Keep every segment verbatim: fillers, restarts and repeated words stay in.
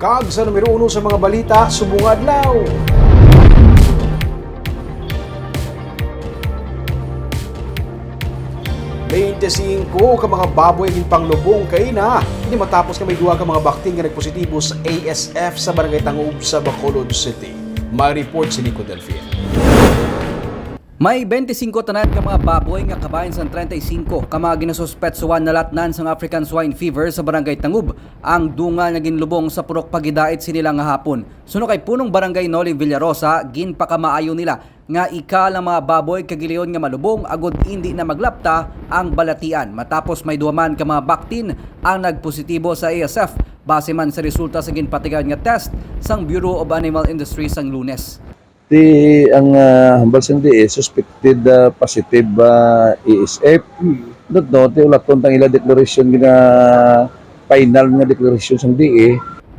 Kag sa numero uno sa mga balita subong adlaw. Twenty-singko ka mga baboy ang ginpanglubong kaina, ini matapos nga may duha ka mga baktin nga nagpositibo sa A S F sa Barangay Tangub sa Bacolod City. May report si Nico Delfin. May twenty-singko tanan ka mga baboy nga kabahin sang treinta y cinco ka mga ginasuspetsuhan nalatnan sang African Swine Fever sa Barangay Tangub ang dungal nga ginlubong sa purok pagidait sini lang nga hapon. Suno kay Punong Barangay Noli Villarosa, ginpakamaayo nila nga ikal ang mga baboy kag giliyon nga malubong agud indi na maglapta ang balatian, matapos may duha man ka mga baktin ang nagpositibo sa A S F, base man sa resulta sa ginpatigayon nga test sang Bureau of Animal Industry sang Lunes. Ti ang, ah, hambal sang D A, suspected, ah, positive, ah, A S F. Hmm. Not, no, ti ulaton tang ila declaration gina final nga declaration sang D A.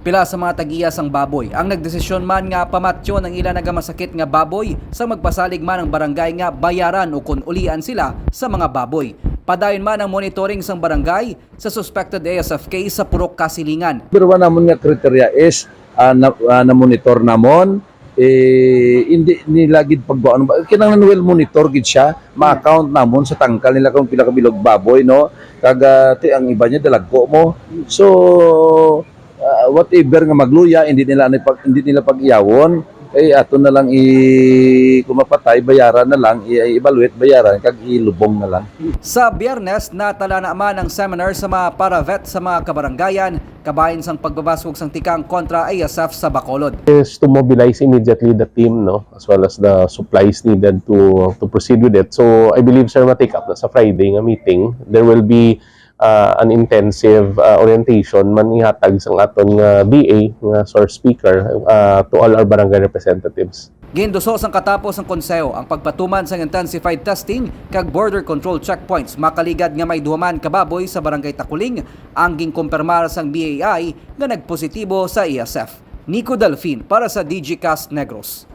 Pila sa mga tag-iya sang baboy ang nagdesisyon man nga pamatyon ang ila nagamasakit nga baboy sa magpasalig man ang barangay nga bayaran o kon ulian sila sa mga baboy. Padayon man ang monitoring sang barangay sa suspected A S F case sa Purok Kasilingan. Number one namon nga criteria is, ah, na, ah, na-monitor namon, eh, hindi nila gid pagkuan ba, kinahanglan well monitor gid siya, ma-account namon sa tangkal nila kung pila ka bilog baboy, no? Kag, ah, ti ang iba niya dalagko mo. So, ah, whatever nga magluya, hindi nila ano pag, hindi nila pag-iyawon, eh, ato na lang i-, kung mapatay, bayaran na lang, i-, i-evaluate, bayaran, kag ilubong na lang. Sa Biyernes, natala naman ang seminar sa mga para-vet sa mga kabarangayan, kabahin sang pagbabaswag sang tikang kontra A S F sa Bacolod. Is to mobilize immediately the team, no, as well as the supplies needed to to proceed with it. So I believe, sir, ma-take up na sa Friday nga meeting. There will be, uh, an intensive, uh, orientation man ihatag sang aton nga D A nga source speaker, uh, to all our barangay representatives. Ginduso sang katapos sang konseho ang pagpatuman sang intensified testing kag border control checkpoints, makaligad nga may duha man ka baboy sa Barangay Takuling ang ginkumpirmar sang B A I nga nagpositibo sa A S F. Nico Delfin para sa D G Cast Negros.